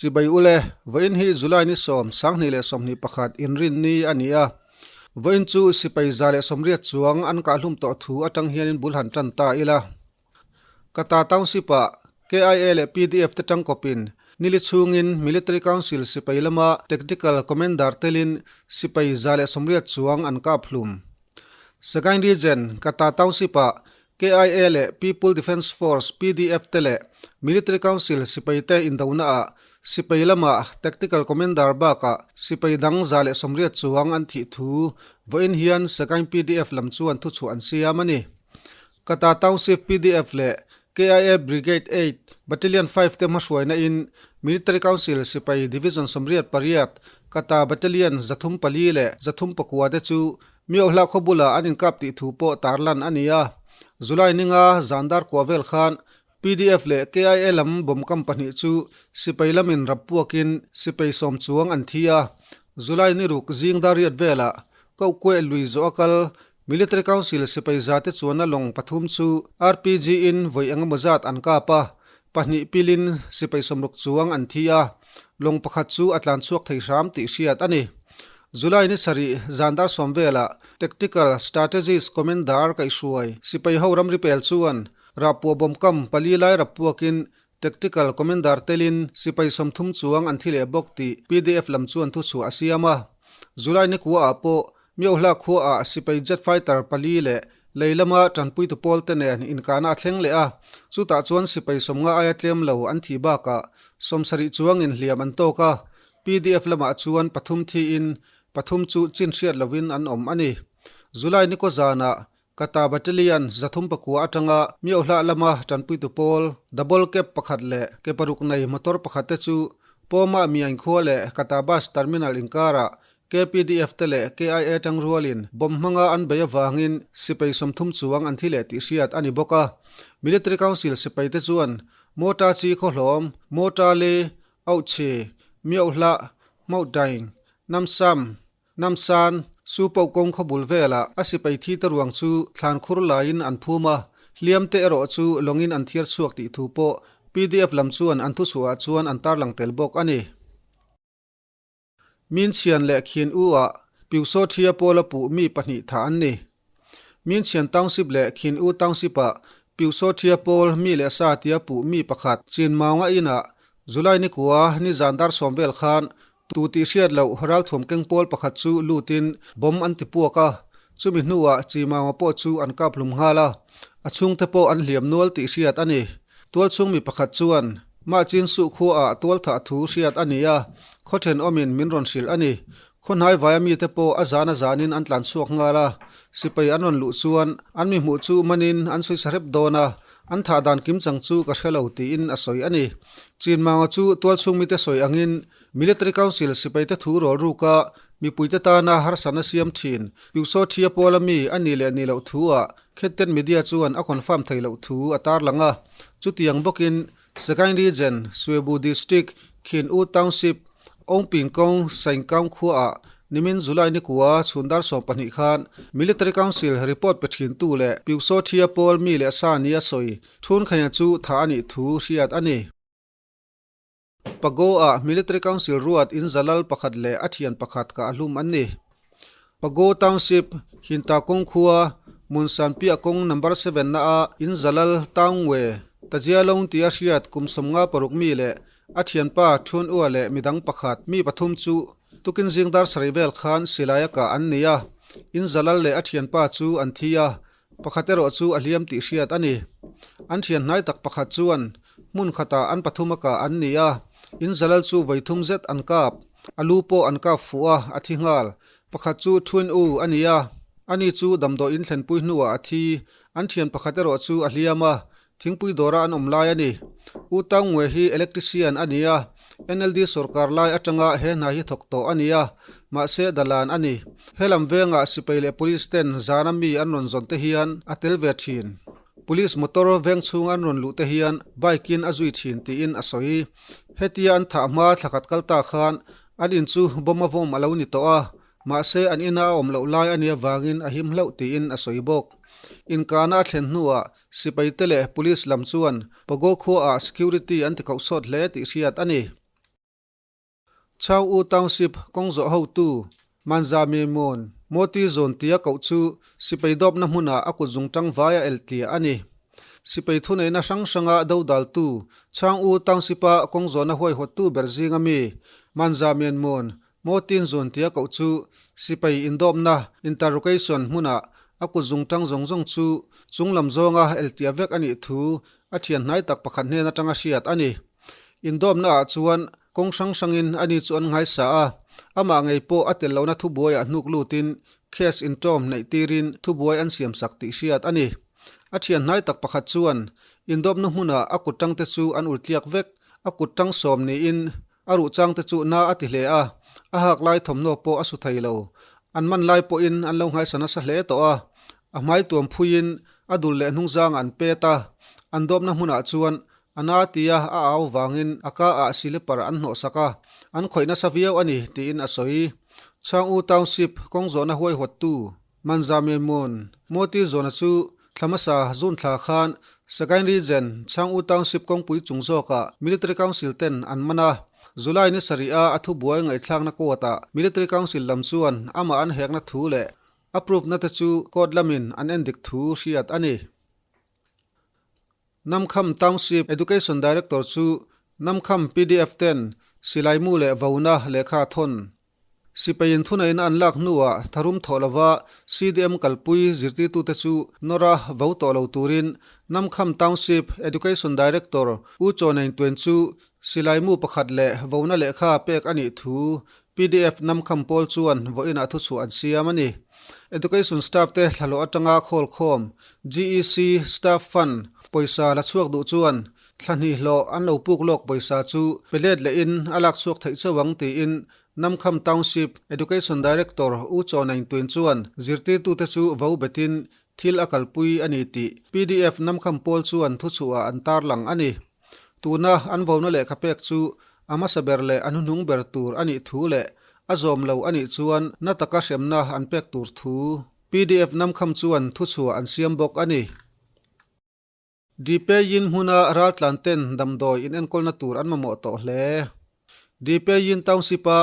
Chibai ule, vawiin hi July ni sawm, 2021 inrinni a ni a. Vawiin chu sipai 180 chuang an kahhlum tawh thu atang hianin bul han tan ta ila. Kata Township-ah KIA leh PDF te tangkawpin nili chhungin Military Council sipai lama Tactical Commander telin sipai 180 chuang an kaphlum. Sagaing Region, Kata Township-ah KIA leh People Defence Force, PDF, te leh Military Council sipai te indonaah sipai lama Tactical Commander bakah sipai dang 180 chuang an thih thu vawiin hian Sagaing PDF lam chuan thuchhuah an siam a ni. Kata Township PDF leh KIA Brigade 8, Battalion 5 te hmahruaina in Military Council sipai Division 88, Kata Battalion 304 leh 309 te chu Miohla khaw bulah an inkap tih thu pawh tarlan a ni a. July ninga zan dar kua vel khan PDF leh KIA lam bomb kam pahnih chu sipai lamin rap puakin sipai sawm chuang an thi a. July ni ruk zing dar riat velah Kohkueh lui zawh a kal Military Council sipai zate chuanna lawng pathum chu RPG in vawi engemaw zat an kap a, pahnih pilin sipai sawmruk chuang an thi a, lawng pakhat chu a tlan chhuak thei hram tih hriat a ni. July ni sarih zan dar sawm velah Tactical Strategies Commander kaihhruai sipai ho ramri pel chuan rahpuah bawm kam pali lai rap puakin Tactical Commander telin sipai 30 chuang an thi leh bawk tih PDF lam chuan thuchhuah a siam a. July ni kua ah pawh Miohla khuaah sipai jet fighter pali leh lei lama tanpuitu pawl te nen inkahna a thleng leh a, chutah chuan sipai 50 aia tlem lo an thih bakah 70 chuangin hliam an tawk a, PDF lamah chuan pathum thiin pathum chu chin hriat lovin an awm a ni. July ni kaw zanah Kata Battalion 309 atanga Miohla lama tanpuitu pawl double cab pakhat leh ke paruk nei motor pakhat te chu Pawma Miain khua leh Kata Bus Terminal inkarah KPDF te leh KIA tangrualin bomb hmanga an bei avangin sipai 30 chuang an thi leh tih hriat a ni bawk a. Military Council sipai te chuan Mawta chi khawhlawm, Mawta le, Auhchhe, Miohlah, Mauhdaing, Namsam, Namsan, Su Poh kawng khaw bul velah a sipai thi te ruang chu thlan khur laiin an phum a, hliam te erawh chu lawngin an thiar chhuak tih thu pawh PDF lam chuan an thuchhuahah chuan an tarlang tel bawk a ni. Minchhian leh Khin U ah Pyusaw Thia pawla puh mi pahnih thah an ni. Minchhian Township leh Khin U Township ah Pyusaw Thia pawl mi leh sa tia puh mi pakhat Chin Maunga in ah July ni kua ni zan dar sawm vel khan tu tih hriat loh ralthuam keng pawl pakhat chu lutin bomb an ti puak a, chumi hnuah Chi Maunga pawh chu an kap hlum nghal a, a chhungte pawh an hliam nual tih hriat a ni. Tualchhung mi pakhat chuan Mah chin suh khuaah tualthah thu hriat a ni a, khaw thenawmin min rawn hrilh a ni. Khaw hnai vaia mite pawh a zan a zanin an tlan chhuak nghal a, sipai an rawn luh chuan an mi hmuh chu manin an sawi sa hrep dawn a, an thah dan kim chang chu ka hre lo tiin a sawi a ni. Chinmanga chu tualchhung mite sawi angin Military Council sipaite thu rawl ruka mipuite tana harsatna siam thin Pyusaw Thia Pawla mi a nih leh nih loh thu-ah Khetten Media chuan a confirm theih loh thu a tarlang a. Chutiang bawkin Sagaing Region, Swebu District, Khin U Township, Ongpin Kawng, Saingkaung khuaah nimin July ni kua chhun dar 12 khan Military Council report pe thintu leh Pyusaw Thia Pawl mi leh sa nia sawi thun khaina chu thah a nih thu hriat a ni. Pago-ah Military Council ruat in zalal pakhat leh a thian pakhat kah hlum an ni. Pago Township, Hinta kawng khua, Munsan piah kawng number 7 na-a in zalal Taungwe, Tajialong tia hriat kum 56 mi leh a thianpa Thun Ua leh midang pakhat mi pathum chu tukin zing dar sarih vel khan silai a kah an ni a. In zalal leh a thianpa chu an thi a, Pakhat erawh chu a hliam tih hriat a ni. An thian hnai tak pakhat chuan hmun khatah an pathum a kah an ni a, in zalal chu vawi thum zet an kap. A lu pawh an kap fuh a, a thi nghal. Pakhat chu Twin U a ni a, ani chu damdawi in thlenpui hnuah a thi. An thian pakhat erawh chu a hliam a, thingpui dawra an awm lai a ni. U Tang Ngwe hi electrician a ni a, NLD sawrkar lai atanga he hna hi thawk tawh a ni a, mahse dalan a ni. He lam vengah sipai leh police ten zana mi an rawn zawn te hian a tel ve thin. Police motor veng chhung an rawn luh te hian bike in a zui thin tiin a sawi. Hetia an thah hma thlakhat kal ta khan an in chu bomb a vawm a lo ni tawh a, Mahse, an ina a awm loh lai a nih avangin a him hlauh tiin a sawi bawk. Inkahna a thlen hnuah sipaite leh police lam chuan Pago khuaah security an ti khauh sawt hle tih hriat a ni. Chau U Township kawng zawh hotu Manzami Mon Moti zawn tia koh chu sipai dawpna hmunah a kut zungtang vai a el tliah a ni. Sipai thuneihna hrang hranga dodaltu Chang U Township-a kawng zawhna huaihawttu ber zinga mi Manzamian Mon Motin zawn tia koh chu sipai indawpna interrogation hmunah a kut zungtang zawng zawng chu chunglam zawnga el tliah vek a nih thu a thian hnai tak pakhat hnen atanga hriat a ni. Indawmna ah chuan kawng hrang hrangin ani chu an nghaisa a, amah ngei pawh a tel lohna thubuaiah hnuk lutin case intawm neih tirin thubuai an siam sak tih hriat a ni. A thian hnai tak pakhat chuan indawmna hmunah a kut tangte chu an ul tliak vek, a kut tang sawm niin a ruh changte chu na a ti hle a, a hak lai thawmhnaw pawh a su thei lo. An man lai pawhin an lo nghaisa nasa hle tawh a, a hmai tuam phuiin a dul leh hnungzangah an pet a, an dawpna hmunah chuan A na tia a au vangin a ka ah silipar an hnawhsak a, an khawih nasa viau a ni tiin a sawi. Chhang U Township kawng zawhna huaihawttu Manzamemon Moti zawhna chu thla hmasa June thla khan Sagaing Region Chhang U Township kawngpui chung zawkah Military Council ten an man a, July ni sarih a a thubuai ngaihthlakna court ah Military Council lam chuan amah an hekna thu leh a proof na te chu court lamin an endik thu hriat a ni. Namkham Township Education Director chu Namkham pdf ten silaimu leh vona lehkha a thawn. Sipaiin thuneihna an lak hnuah tharum thawh lova CDM kalpui zirtirtute chu nawra vo tawh lo turin Namkham Township Education Director U Chaw Nein Tuen chu silaimu pakhat leh vona lehkha pek a nih thu Pdf Namkham pawl chuan vawiinah thuchhuah an siam a ni. Education staff te thlahlawh atanga khawl khawm GEC Staff Fund pawisa la chhuak duh chuan thla hnih hlawh an lo puk lawk pawisa chu pe let lehin a lak chhuak theih chauh ang tiin Namkham Township Education Director U Chaw Naing Tuin chuan zirtirtute chu vo betin thil a kalpui a ni tih pdf Namkham pawl chuan thuchhuah an tarlang a ni. Tuna an vona lehkha pek chu a hmasa ber leh a hnuhnung ber tur a nih thu leh a zawm lo a nih chuan na taka hremna an pek tur thu pdf Namkham chuan thuchhuah an siam bawk a ni. Dipeyin hmuna raltlan ten damdawi inenkawlna tur an mamawh tawh hle. Dipeyin Township-a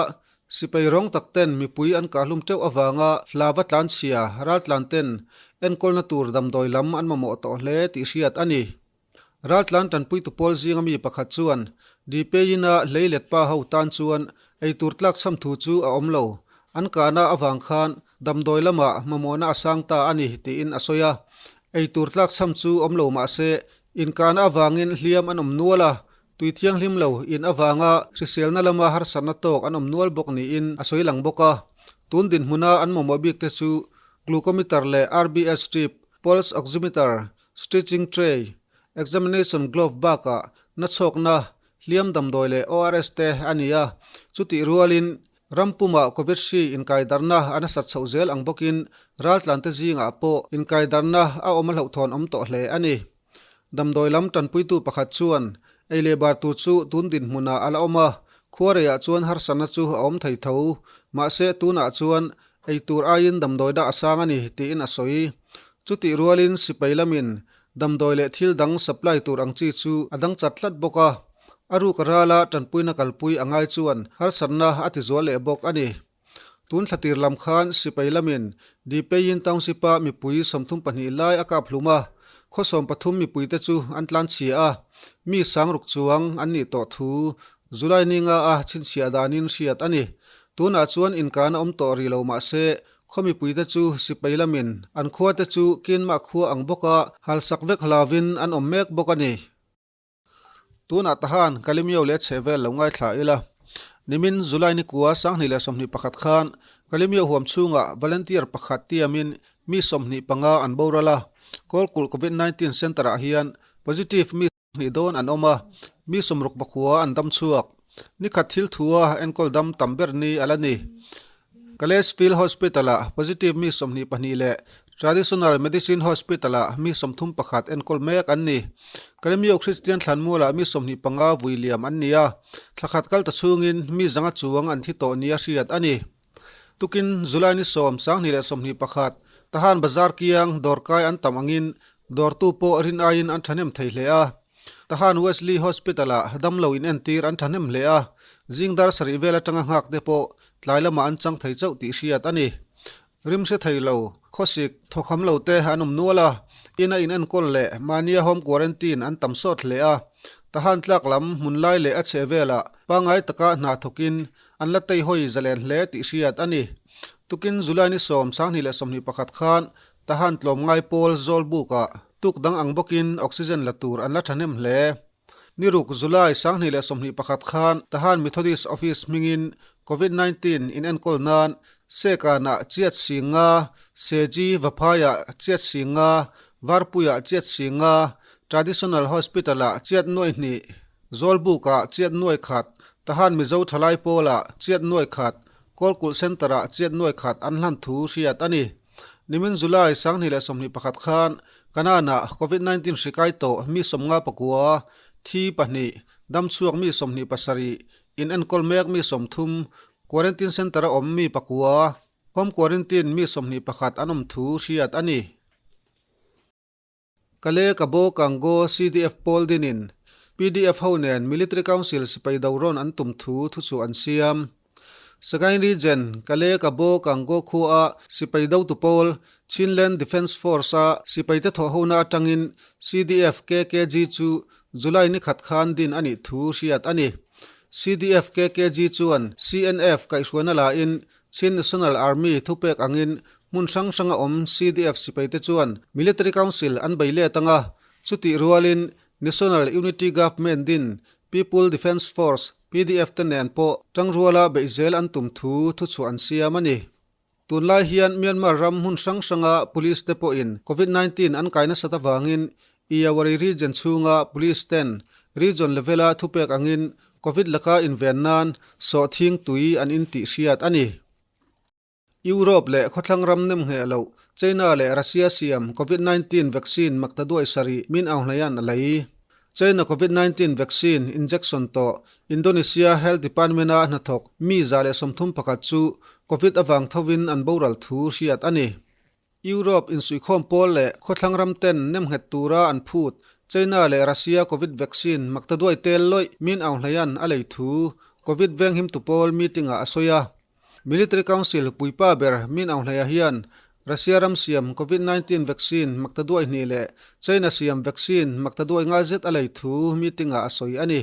sipai rawng tak ten mipui an kahhlum teuh avanga hlava tlanchhia raltlan ten enkawlna tur damdawi lam an mamawh tawh hle tih hriat a ni. Raltlan tanpuitu pawl zinga mi pakhat chuan Dipei-ina hlei let pa ho tan chuan eitur tlak chham thu chu a awm lo, an kahna avang khan damdawi lamah mamawhna a sang ta a ni tiin a sawi a. Eitur tlak chham chu awm lo mah se, inkahna avangin hliam an awm nual a, tui thianghlim lo in avanga hriselna lama harsatna tawk an awm nual bawk niin a sawi lang bawk a. Tun dinhmuna an mamawh bik te chu glucometer leh RBS strip, pulse oximeter, Stitching tray, examination glove bakah nachhawkna, hliam damdawi leh ORS te a ni a, chutih rualin ram pumah Covid hri inkaidarna a nasat chhoh zel ang bawkin raltlante zingah pawh inkaidarna a awm a hlauhthawn awm tawh hle a ni. Damdawi lam tanpuitu pakhat chuan ei leh bar tur chu tun dinhmunah a la awm a, khuareiah chuan harsatna chu a awm thei tho, mahse tunah chuan Ei tur aiin damdawi dah a sang a ni, tiin a sawi. Chutih rualin sipai lamin damdawi leh thil dang supply tur ang chi chu a dang chat tlat bawk a. A ruk a rala tanpuina kalpui a ngai chuan harsatna a ti zual leh bawk a ni. Tun thla tir lam khan sipai lamin Dipeiin Township-a mipui 32 lai a kap hlum a, khaw 13 mipuite chu an tlanchhia a, mi sangruk chuang an nih tawh thu July ni nga a chhinchhiah danin hriat a ni. Tunah chuan inkan a awm tawh rih lo mah se, khaw mipuite chu sipai lamin an khuate chu Kinmah khua ang bawka halsak vek hlauvin an awm mek bawk a ni. Tunah tahan Kalimio leh chhehvel lo ngaithla ila. Nimin July ni kua 2021 khan Kalimio huam chhungah volunteer pakhat tiamin mi 25 an boral a, Kawlkulh Covid 19 Centre ah hian positive mi Hnih dawn an awm a, mi sawmruk pakhua an dam chhuak. Nikhat thil thua enkawl dam tam ber ni a la ni. Kales Field Hospital-ah positive mi 22 leh Traditional Medicine Hospital-ah mi 31 enkawl mek an ni. Kalemyo Christian thlanmualah mi 25 vui liam an ni a, thla khat kal ta chhungin mi zanga chuang an thi tawh nia hriat a ni. Tukin July ni 10, 2021, Tahan Bazar kiang dawrkai an tam angin dawrtu pawh rin aiin an thahnem thei hle a. Tahan Wesley Hospital-ah damlo inentir an thahnem hle a, zing dar sarih vel atanga nghak te pawh tlai lamah an chang thei chauh tih hriat a ni. Rim hre thei lo, khawsik, thawkham lo te an awm nual a, ina inenkawl leh mahnia home quarantine an tam sawt hle a. Tahan tlak lam hmun lai leh a chheh velah pangngai taka hna thawkin an la teihawi zalen hle tih hriat a ni. Tukin July ni 2021 khan Tahan tlawmngai pawl Zawlbukah tuk dang ang bawkin oxygen la tur an la thahnem hle. Ni ruk July 2021 khan Tahan Methodist Office hmingin Covid 19 inenkawl nan Sekanah chiat singa, Seji Vaphaiah chiat singa, Varpuiah chiat singa, Traditional Hospital-ah chiat nuai hnih, Zawlbukah chiat nuai khat, Tahan Mizo Thalai Pawlah chiat nuai khat, Kawlkulh Centre-ah chiat nuai khat an hlan thu hriat a ni. Nimin July 2021 khan Kanan-ah Covid 19 hri kai tawh mi 59, thi pahnih, damchhuak mi 27, inenkawl mek mi 30, quarantine centre-a awm mi pakua, home quarantine mi 21 an awm thu hriat a ni. Kale Kabo Kango CDF pawl dinin PDF ho nen Military Council sipai do rawn an tum thu thu chu an siam. Sagaing Region, Kale Kabo Kango khua sipai dotu pawl Chinland Defence Force-a sipaite thawhhona atangin CDF KKG chu July ni khat khan din a nih thu hriat a ni. CDF KKG chuan CNF kaihhruaina lain Chin National Army thupek angin hmun hrang hranga awm CDF sipaite chuan Military Council an bei let anga, chutih rualin National Unity Government din People Defence Force, PDF, te nen pawh tangruala beih zel an tum thu thuchhuah an siam a ni. Tunlai hian Myanmar ram hmun hrang hranga police te pawhin Covid 19 an kai nasat avangin Iyawari region chhunga police ten region level-a thupek angin Covid laka inven nan sawhthing tui an intih hriat a ni. Europe leh khawthlang ram nem ngheh loh China leh Russia siam Covid 19 vaccine makta duai sarih min au hlaian a lei. China Covid 19 vaccine injection tawh Indonesia Health Department-a hnathawk mi 131 chu Covid avang thovin an boral thu hriat a ni. Europe insuihkhawm pawl leh khawthlang ram ten nemnghet tura an phut China leh Russia Covid vaccine makta duai tel lawih min Aung Hlaian a lei thu Covid venghimtu pawl meeting-ah a sawi a. Military Council puipa ber Min Aung Hlaia hian Russia ram siam Covid 19 vaccine makta duai hnih leh China siam vaccine makta duai ngai zet a lei thu meeting-ah a sawi a ni.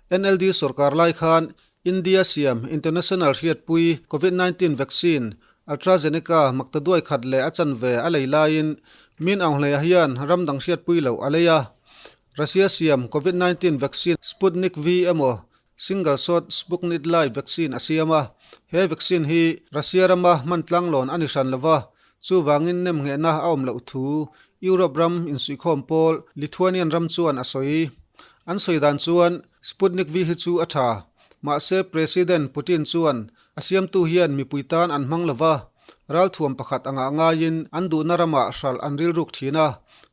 NLD sorkar lai khan India siam international hriatpui Covid 19 vaccine AstraZeneca makta duai khat leh a chanve a lei laiin Min Aung Hlaia hian ram dang hriatpui loh a lei a. Russia siam Covid 19 vaccine Sputnik V emaw single shot Sputnik Light vaccine a siam a. He vaccine hi Russia rama hman tlanglawn a ni hran lova, chuvangin nemnghehna a awm loh thu Europe ram insuihkhawm pawl Lithuanian ram chuan a sawi. An sawi dan chuan Sputnik V hi chu a tha, mahse President Putin chuan A siamtu hian mipui tan an hmang lova, ralthuam pakhat angah ngaiin an duhna ramah hralh an rilruk thin a,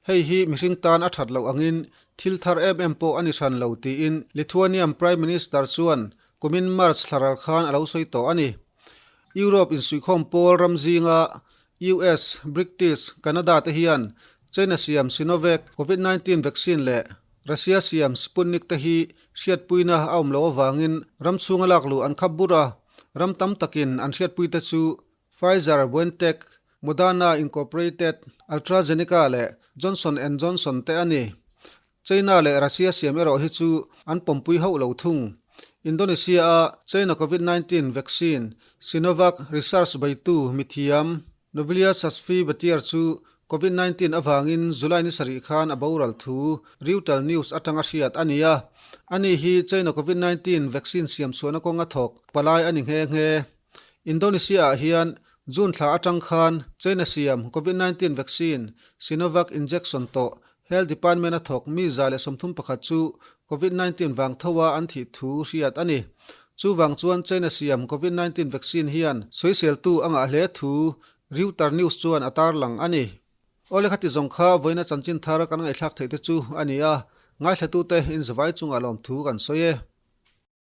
hei hi mihring tan a that loh angin thil thar em em pawh a ni hran lo tiin Lithuanian Prime Minister chuan kumin March thla ral khan a lo sawi tawh a ni. Europe insuihkhawm pawl ram zinga US, British, Canada te hian China siam Sinovac Covid 19 vaccine leh Russia siam Sputnik te hi hriatpuina a awm loh avangin ram chhunga lak luh an khap bur a, ram tam takin an hriatpui te chu Pfizer, BioNTech, Moderna Incorporated, AstraZeneca leh Johnson and Johnson te a ni. China leh Russia siam erawh hi chu an pawmpui hauh lo thung. Indonesia-a China Covid 19 vaccine Sinovac research beitu mithiam Novilia Sasfi Batiar chu Covid 19 avangin July ni sarih khan a boral thu Reuters News atanga hriat a ni a. Ani hi China Covid 19 vaccine siam chhuahna kawnga thawk palai a ni nghe nghe. Indonesia-ah hian June thla atang khan China siam Covid 19 vaccine Sinovac injection tawh Health Department a thawk mi 131 chu Covid 19 vang thoa an thih thu hriat a ni. Chuvang chuan China siam Covid 19 vaccine hian sawiseltu a ngah hle thu Reuters News chuan a tarlang a ni. Awle khati zawng kha vawiina chanchin thar kan ngaihthlak theih te chu a ni a, ngaithlatute inzavai chungah lawmthu kan sawi e.